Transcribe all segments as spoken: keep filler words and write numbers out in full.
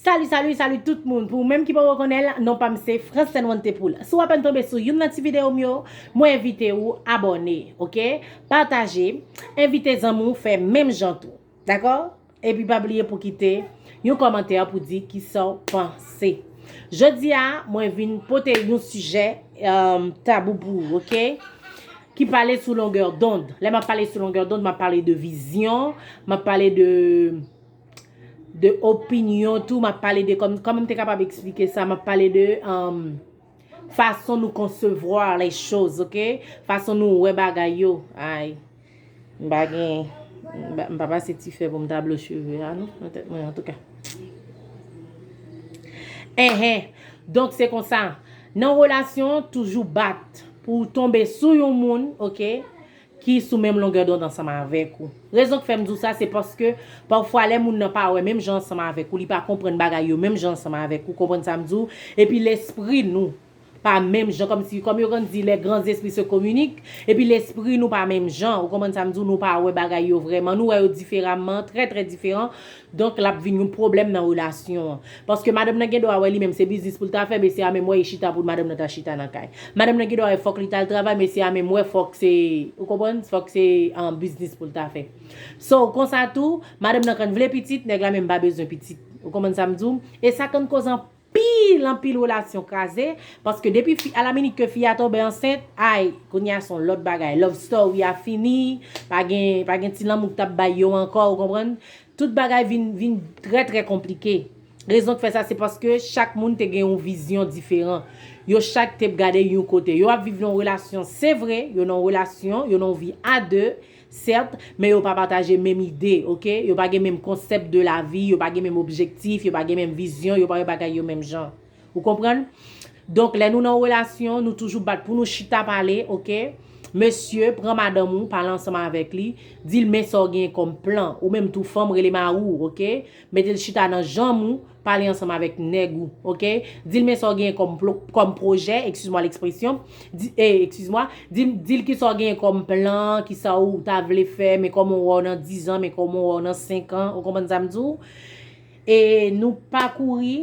Salut, salut, salut tout moun. Pou ou menm ki poko konnen l, non pa m se Francine Wante Poul. Si w apèn tonbe sou youn nan ti videyo m yo, mwen envite ou abòne, oke? Pataje, envite zanmi w fè menm jan tou. Dakò? Epi pa bliye pou kite yon kòmantè pou di kisa w panse. Jodi a, mwen vin pote yon sijè um, tabou pou ou, oke? Ki pale sou longè dond. Lè m ap pale sou longè dond, m ap pale de vizyon, m ap pale de de opinyon tou, m ap pale de kòm, kòman m te kapab eksplike sa, m ap pale de um, fason nou konsevwa les choses, oke? Fason nou wè bagay yo. Ay, m pa gen, m pa- m pa pase ti fè pou m ta blo cheve a non, nan tèt mwen antouka. Enhen, donk se konsa, nan relasyon toujou bat pou w tonbe sou yon moun, oke? Ki sou menm longè dond ansanm avèk ou. Rezon k fè m di w sa, se paske pafwa lè moun nan pa wè menm jan ansanm avèk ou, li pa konprann bagay yo menm jan ansanm avèk ou, konprann sa m di w, epi lespri nou pa menm jan, kòmsi, kòm yo konn di, les grands esprits se communiquent, epi lespri nou pa menm jan, ou konprann sa m di w, nou pa wè bagay yo vrèman, nou wè yo diferaman, trè, trè diferan, Donk, l ap vin yon pwoblèm nan relasyon an. Paske madanm nan gen dwa wè li menm se biznis pou l ta fè, mesye a menm wè e chita pou madanm nan ta chita nan kay. Madanm nan gen dwa wè fòk li t al travay, mesye a menm wè fòk se, ou konprann, fòk se um, biznis pou l ta fè. So, konsa tou, madanm nan konn vle pitit, nèg la menm pa bezwen pitit. Ou konprann sa m di w? E sa konn koz anpil, anpil relasyon kraze, paske depi fi, alaminit ke fi a tonbe ansent, ay, kounye a se yon lòt bagay. Love story a fini, pa gen, pa gen ti lanmou k t ap bay yo ankò, ou konprann? Tout bagay vin, vin trè, trè konplike. Rezon k fè sa, se paske chak moun te gen yon vizyon diferan. Yo chak te gade yon kote. Yo ap viv nan yon relasyon, se vre, yo nan yon relasyon, yo nan yon vi a de, sèt, men yo pa pataje menm ide, oke? Yo pa gen menm konsèp de lavi, yo pa gen menm objektif, yo pa gen menm vizyon, yo pa wè bagay yo menm jan. Ou konprann? Donk, lè nou nan yon relasyon, nou toujou bat pou nou chita pale, oke? Mesye, pran madanm ou, pale ansanm avèk li, di l men sa w genyen kòm plan, ou menm tou fanm, rele mari w, oke? Mete l chita nan janm ou, pale ansanm avèk nèg ou, oke? Di l men sa w genyen kòm, plo- kòm pwojè, excuse-moi l'expression, di, eh, excuse-moi, di, di l kisa w genyen kòm plan, kisa w ta vle fè, men kòman w wè w nan diz an, men kòman w wè w nan senk an, ou konprann sa m di w? E nou pa kouri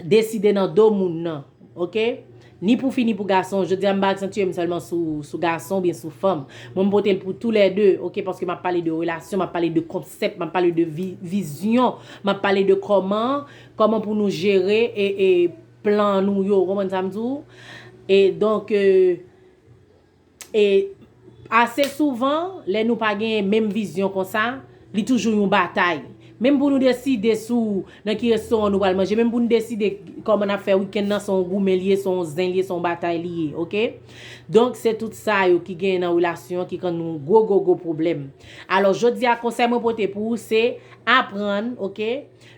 deside nan do moun nan, oke? Ni pou fi, ni pou gason. Jodi a, m pa aksantye m sèlman sou, sou gason oubyen sou fanm. Mwen, m pote l pou toulède, oke? Paske m ap pale de relasyon, m ap pale de konsèp, m ap pale de vi- vizyon, m ap pale de kòman, kòman pou nou jere e, e plan nou yo. Ou konprann sa m di w? E donk, euh, E ase souvan, lè nou pa gen menm vizyon konsa, li toujou yon batay. Menm pou nou deside sou nan ki restoran nou pral manje, menm pou nou deside kòman n ap fè wikenn nan, se yon goumen li ye, se yon zen li ye, se yon batay li ye, oke? Donk, se tout sa yo ki genyen nan relasyon ki konn yon gwo, gwo, gwo pwoblèm. Alò, jodi a, konsèy mwen pote pou ou, se aprann, oke?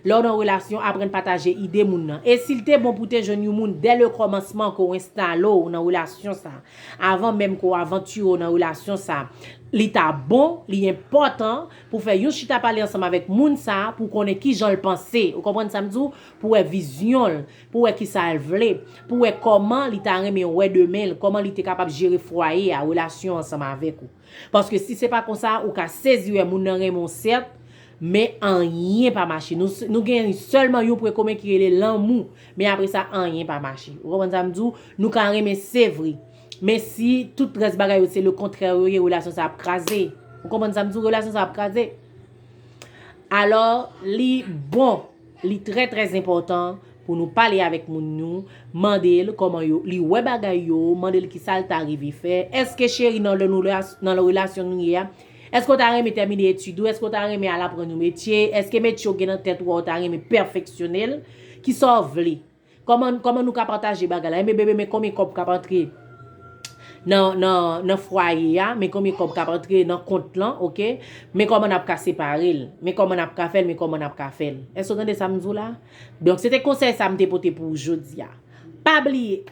Lè w nan relasyon, aprann pataje ide moun nan. E si l te bon pou te jwenn yon moun dè le kòmansman ke w enstale w nan relasyon sa, avan menm ke w avantire w nan relasyon sa, li ta bon, li enpòtan pou fè yon chita pale ansanm avèk moun sa pou konnen kijan l panse. Ou konprann sa m di w? Pou wè vizyon l, pou wè kisa l vle, pou wè kòman li ta renmen wè demen l, kòman li te kapab jere fwaye a, relasyon ansanm avèk ou. Paske si se pa konsa, ou ka sezi wè moun nan renmen w sèt, men anyen pa mache. Nou, nou gen sèlman yon pwen komen ki rele lanmou, men apre sa, anyen pa mache. Ou konprann sa m di w? Nou ka renmen, se vre. Men si tout rès bagay yo se le kontrè yo ye, relasyon sa ap kraze. Ou konprann sa m di w? Relasyon sa ap kraze. Alò, li bon, li trè, trè enpòtan pou nou pale avèk moun nou, mande l kòman yo, li wè bagay yo, mande l kisa l ta rive fè. Èske cheri nan lè nou, nan relasyon nou ye a, èske w ta renmen tèmine etid ou? Èske w ta renmen al aprann yon metye? Èske metye w gen nan tèt ou a, w ta renmen pèfeksyone l? Kisa w vle? Kòman, kòman nou ka pataje bagay la? Enben, bebe, men konbyen kòb k ap antre nan, nan, nan fwaye a, men konbyen kòb k ap antre nan kont lan, oke? Men kòman n ap ka separe l, men kòman n ap ka fè l, men kòman n ap ka fè l. Èske w tande sa m di w la? Donk, se te konsèy sa m te pote pou ou jodi a. Pa bliye,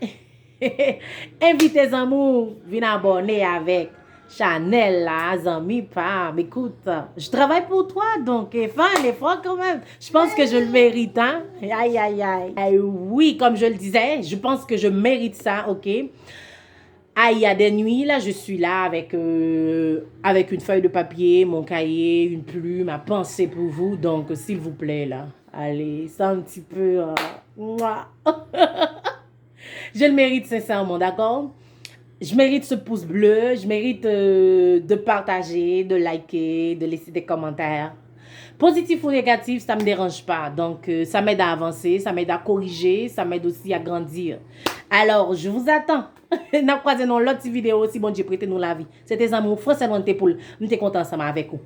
envite zanmi w vin abòne avèk chanèl la, zanmi pa m. Écoute, je travaille pour toi, donc, euh, fais un effort quand même. Je pense que je le mérite, hein. Aïe, aïe, aïe. Eh oui, comme je le disais, je pense que je mérite ça, ok? Ah, il y a des nuits, là, je suis là avec, euh, avec une feuille de papier, mon cahier, une plume à penser pour vous. Donc, s'il vous plaît, là, allez, c'est un petit peu, euh, mouah. Je le mérite sincèrement, d'accord? Je mérite ce pouce bleu, je mérite, euh, de partager, de liker, de laisser des commentaires. Positif ou négatif, ça me dérange pas. Donc, euh, ça m'aide à avancer, ça m'aide à corriger, ça m'aide aussi à grandir. Alors, je vous attends. N ap kwaze nan yon lòt ti videyo si Bondye prete nou lavi. Se te zanmi w Fransè Lwante Poul. M te kontan ansanm avèk ou.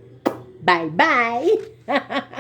Bye bye!